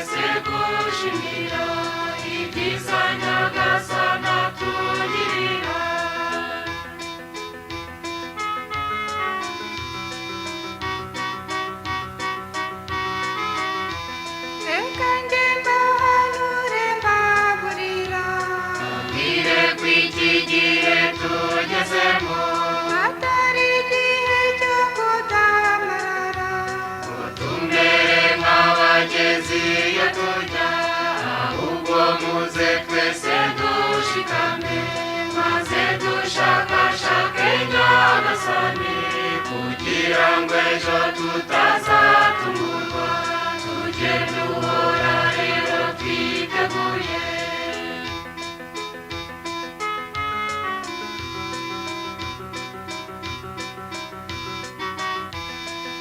twese gushimira ibyiza Nyagasani atugirira. Reka njye mbahanure mbaburira, Mbabwire ko iki gihe tugezemo atari igihe cyo kudamarara. Ngo tumere nk'abagezi iyo tujya, ahubwo muze twese dushikame, maze dushakashake Nyagasani, kugira ngo ejo tutazatungurwa. Tujye duhora rero twiteguye.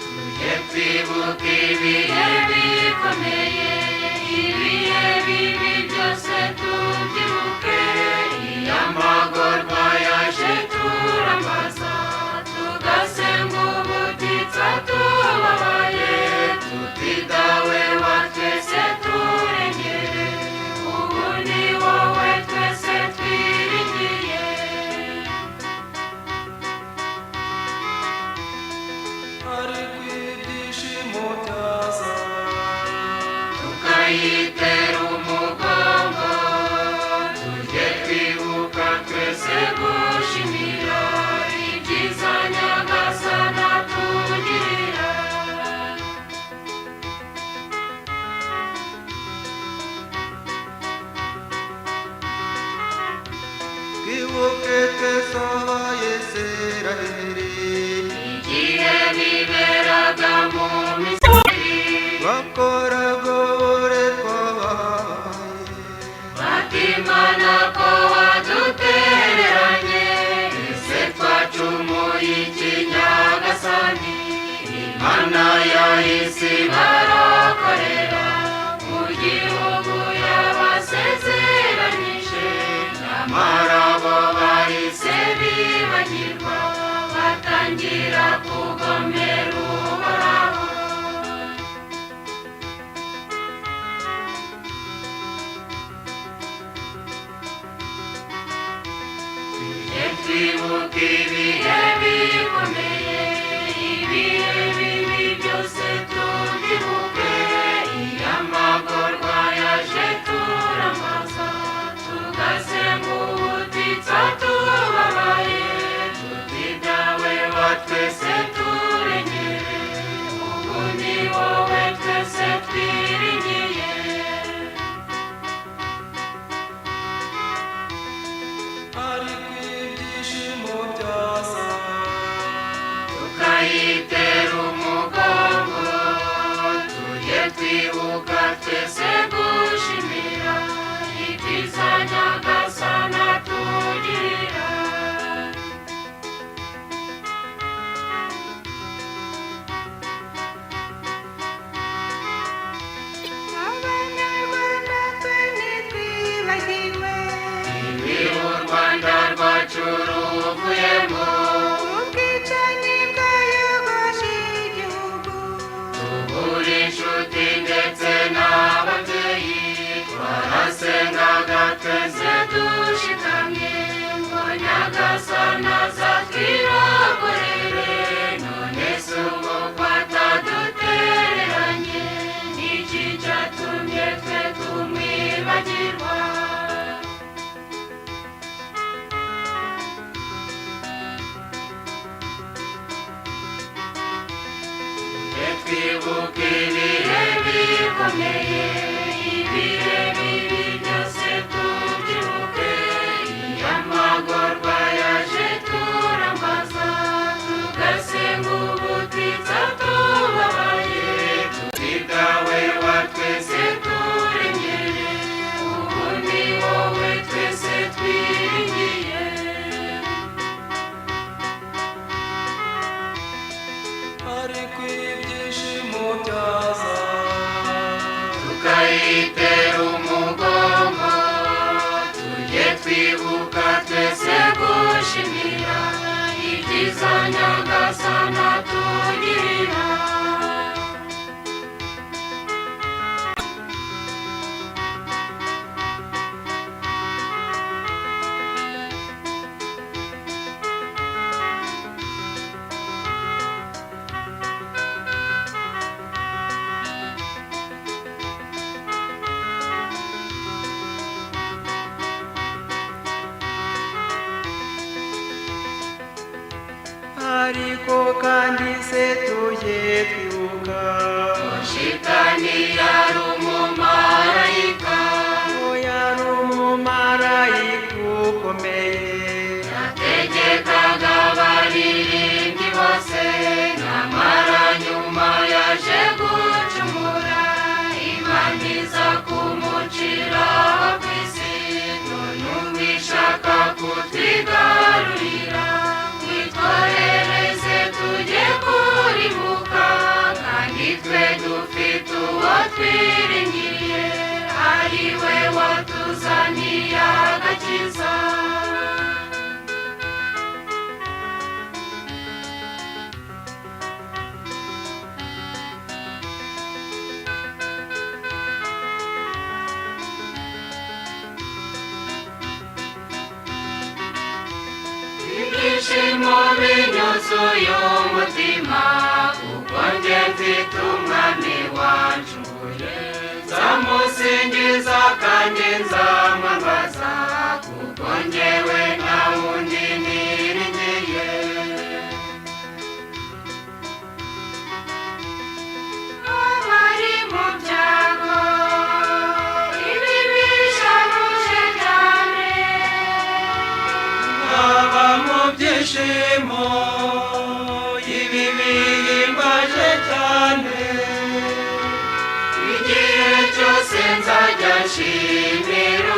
Tujye twibuka ibihe bikomeye, ibihe bibi byose tubyibuke. Iyo amagorwa yaje turambaza, tugasenga ubutitsa tubabaye, tuti dawe wa twese turengere, ubu ni wowe twese twiringiye. Ariko ibyishimo byaza tukayitera umugongo. Tujye twibuka twese gushimira ibyiza Nyagasani atugirira. Twibuke twese Abayisiraheli Igihe biberaga mu Misiri, bakoraga uburetwa babaye. Bati Mana ko wadutereranye, ese twacumuye iki Nyagasani? Imana yahise ibarokorera mu gihugu yabasezeranyije, nyamara bo bahise bibagirwa, batangira kugomera Uhoraho. Tujye twibuka ibihe bikomeye, ibihe bibi byose tubyibuke. Iyo amagorwa yaje turambaza, tugasenga ubutitsa tubabaye, tuti dawe wa twese turengere, ubu ni wowe twese twiringiye. Ariko ibyishimo byaza tukayitera umugongo. Tujye twibuka twese gushimira ibyiza Nyagasani atugirira. Abanyarwanda twe ntitwibagiwe Ibi u Rwanda rwacu ruvuyemo, ubwicanyi bwayogoje igihugu. Tubura inshuti ndetse n'ababyeyi, twarasengaga twese dushikamye ngo Nyagasani azatwirokorere. None se ubu ko atadutereranye, niki cyatumye twe tumwibagirwa? Tujye twibuka ibihe bikomeye, ibihe bibi byose tubyibuke. Iyo amagorwa yaje turambaza, tugasenga ubutitsa tubabaye, tuti dawe wa twese turengere, ubu ni wowe twese twiringiye. Ariko ibyishimo byaza tukayitera umugongo. Tujye twibuka twese gushimira ibyiza Nyagasani atugirira. Kandi se tujye twibuka Shitani yari umumarayika, ko yari umumarayika ukomeye, yategekaga abaririmbyi bose, nyamara nyuma yaje gucumura, Imana iza kumucira ku isi, none ubu ishaka kutwigarurira, twitwohereze tujye kuribuka, kandi twe dufite uwo twiringiye, ari we watuzaniye agakiza. Ibyishimo binyuzuye umutima, kuko njye mfite umwami wancunguye, nzamusingiza kandi nzamwambaza, kuko njyewe nta wundi niringiye. Abari mu byago, ibi bisharuje cyane, Aba mu byishimo ibi bihimbaje cyane, igihe cyose nzajya nshimira.